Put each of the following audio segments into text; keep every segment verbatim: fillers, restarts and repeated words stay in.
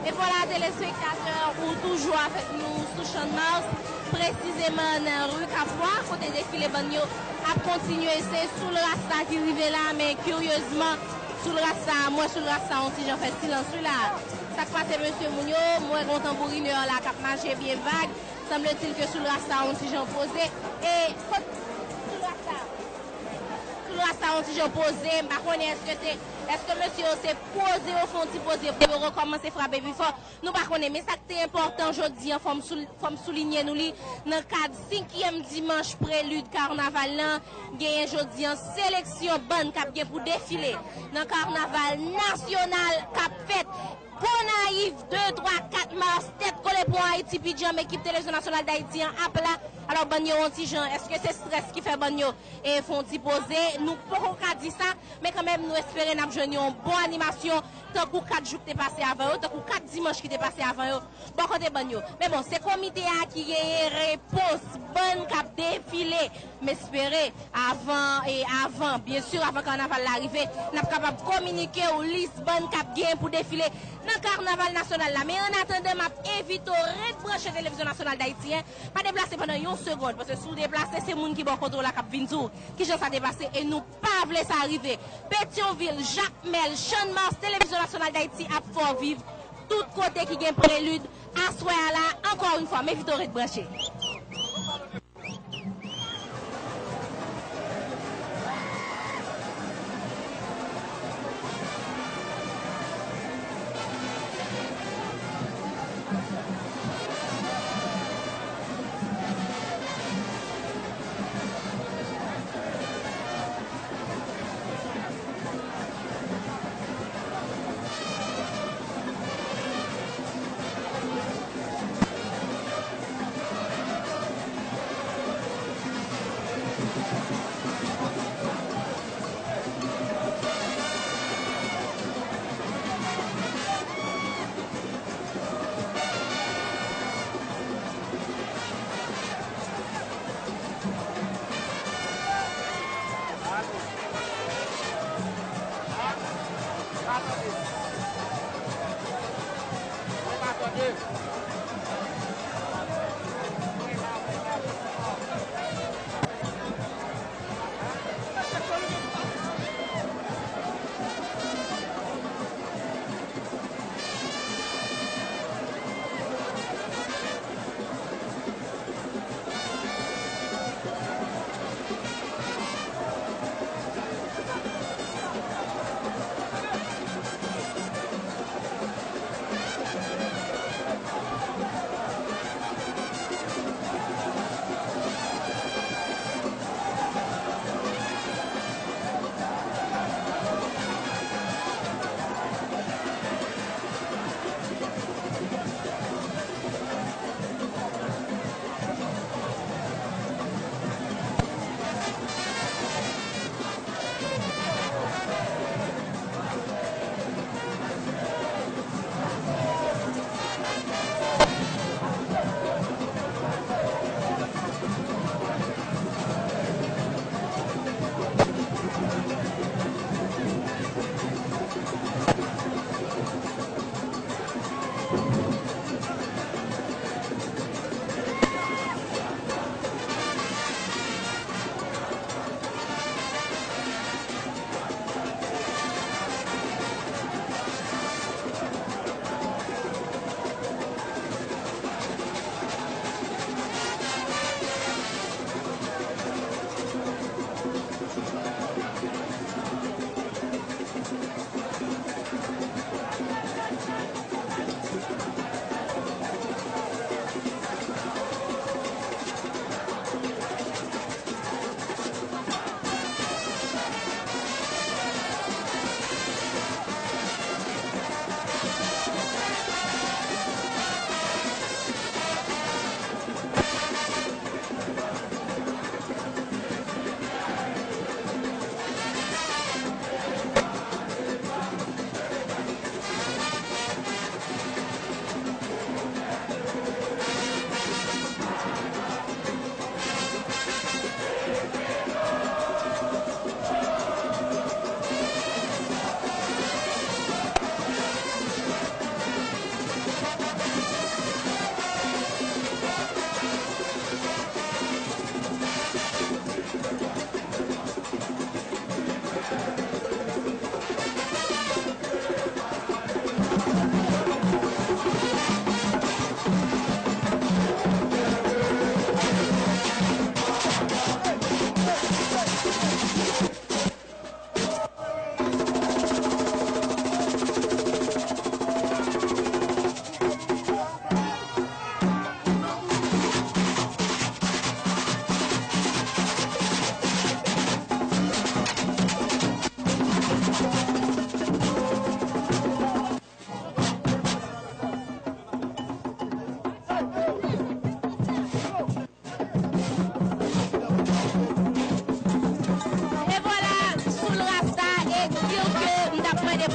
E vwala, telespektatè, ou toujou avèk nou sou Channmas, presizeman nan ri Kapwa, kote defile bann yo ap kontinye. Se Soul Rasta ki rive la, men kiryezman, Soul Rasta, m wè Soul Rasta yon ti jan fè silans wi la. Sa k pase, mesye moun yo? M wè gon tanbourinè la k ap mache byen vag. Sanble-t-il ke Soul Rasta yon ti jan poze. E kot Soul Rasta? Soul Rasta yon ti jan poze. M pa konnen èske se, èske mesye yo se poze yo fè yon ti poze pou yo rekòmanse frape pi fò. Nou pa konnen, men sa k te enpòtan jodi an, fò m sou-, fò m soulinye nou li, nan kad senkyèm dimanch prelid kanaval lan, genyen jodi an seleksyon bann k ap gen pou defile nan kanaval nasyonal k ap fèt Gonayiv, de, twa, kat mas, tèt kole pou Ayiti pi djanm, ekip Televizyon Nasyonal Dayiti an ap la. Alò, bann yo yon ti jan, èske se estrès ki fè bann yo e fè yon ti poze? Nou poko ka di sa, men kanmenm nou espere n ap jwenn yon bon animasyon, tankou kat jou k te pase avan yo, tankou kat dimanch ki te pase avan yo, bò kote bann yo. Men bon, se komite a ki genyen repons bann k ap defile. M espere avan, e avan, byen si, avan kanaval la rive, n ap kapab kominike w lis bann k ap gen pou defile nan kanaval nasyonal la. Men annatandan, m ap envite w ret branche Televizyon Nasyonal Dayiti, en. Pa deplase pandan yon segonn, paske si w deplase, se moun ki bò kote w la k ap vin di w kijan sa te pase, e nou pa vle sa rive. Petyonvil, Jakmèl, Channmas, Televizyon Nasyonal Dayiti ap fè w viv tout kote ki gen prelid aswè a la. Ankò yon fwa, m envite w ret branche.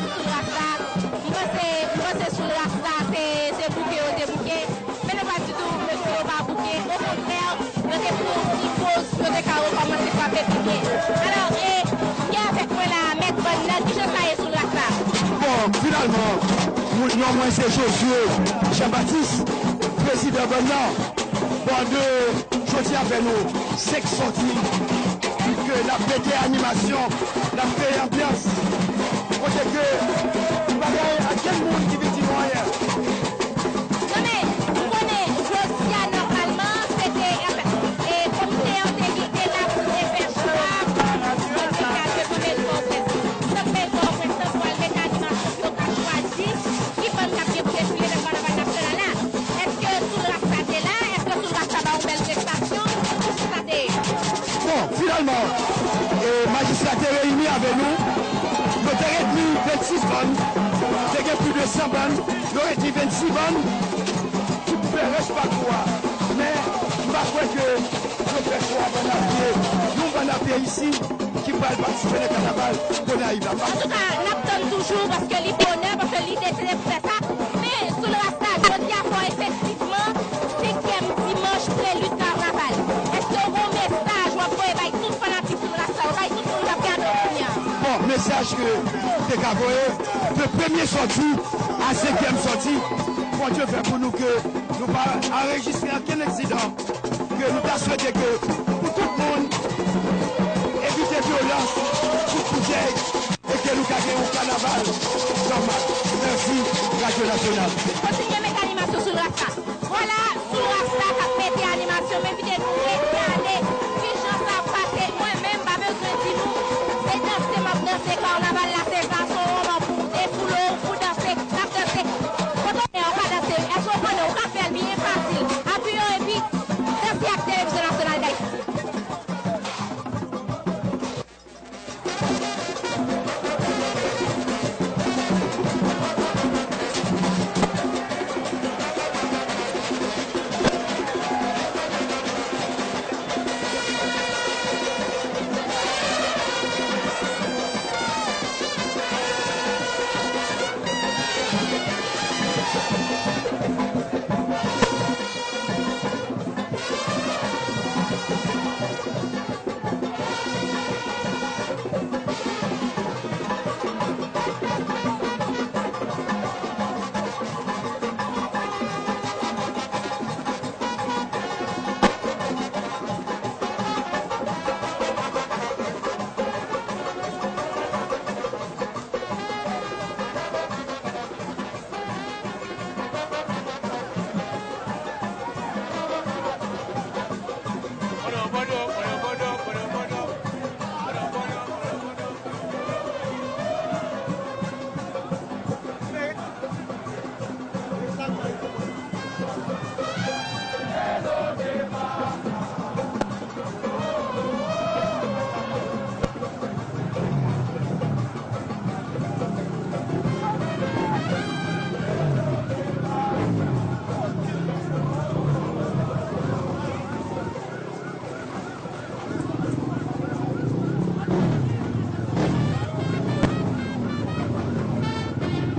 Soul Rasta, m panse, m panse Soul Rasta se, se bouke yo te bouke. Men nou pa di tou mesye yo pa bouke. Okontrè, yo te pran yon ti poz pou yo te ka rekòmanse frape pi byen. Alò, e, gen avèk mwen la, mèt bann nan, kijan sa ye Soul Rasta? Bon, finalman, moun non mwen se Josué Jean-Baptiste, prezidan bann nan. Bon, de jodi a fè nou senk sòti, ke n ap mete animasyon, n ap kreye anbyans. Kote ke bagay, a kenn moun ki viktim anyen. Non, men, ou konnen, jodi a, nòmalman, se te, e, komite an te, te la pou te fè chwa, pou te ka fè konbyen fò près. Tank men fò près, tank pral mete animasyon pou yo ka chwazi ki bann k ap gen pou defile nan kanaval nasyonal la. Èske Soul Rasta te la? Èske Soul Rasta ba yon bèl prestasyon? Kisa sa te ye? Bon, finalman, e, majistra te reyini avè nou. Yo te retni vennsis bann. Te gen plis de san bann. Yo retni vennsis bann ki pou fè rès pakou a. Men, m pa kwè ke yo fè chwa bann a pye. Yon bann a pye isi ki pral patisipe nan kanaval Gonayiv la. Antouka, n ap tann toujou paske li bonè, paske lide se te pou fè sa. Men, Soul Rasta, jodi a fò efektivman, senkyèm dimanch prelude kanaval. Èske w gen yon mesaj w ap voye bay tout fanatik Soul Rasta yo, bay tout moun k ap gade w kounye a? Bon, mesaj ke m te ka voye, de premye sòti a senkyèm sòti, Bondye fè pou nou ke nou pa anrejistre okenn eksidan, ke nou ta swete ke pou tout moun evite vyolans, kout koutèy, e ke nou ka gen yon kanaval nòmal. Mèsi, Radyo Nasyonal. Kontinye mete animasyon Soul Rasta.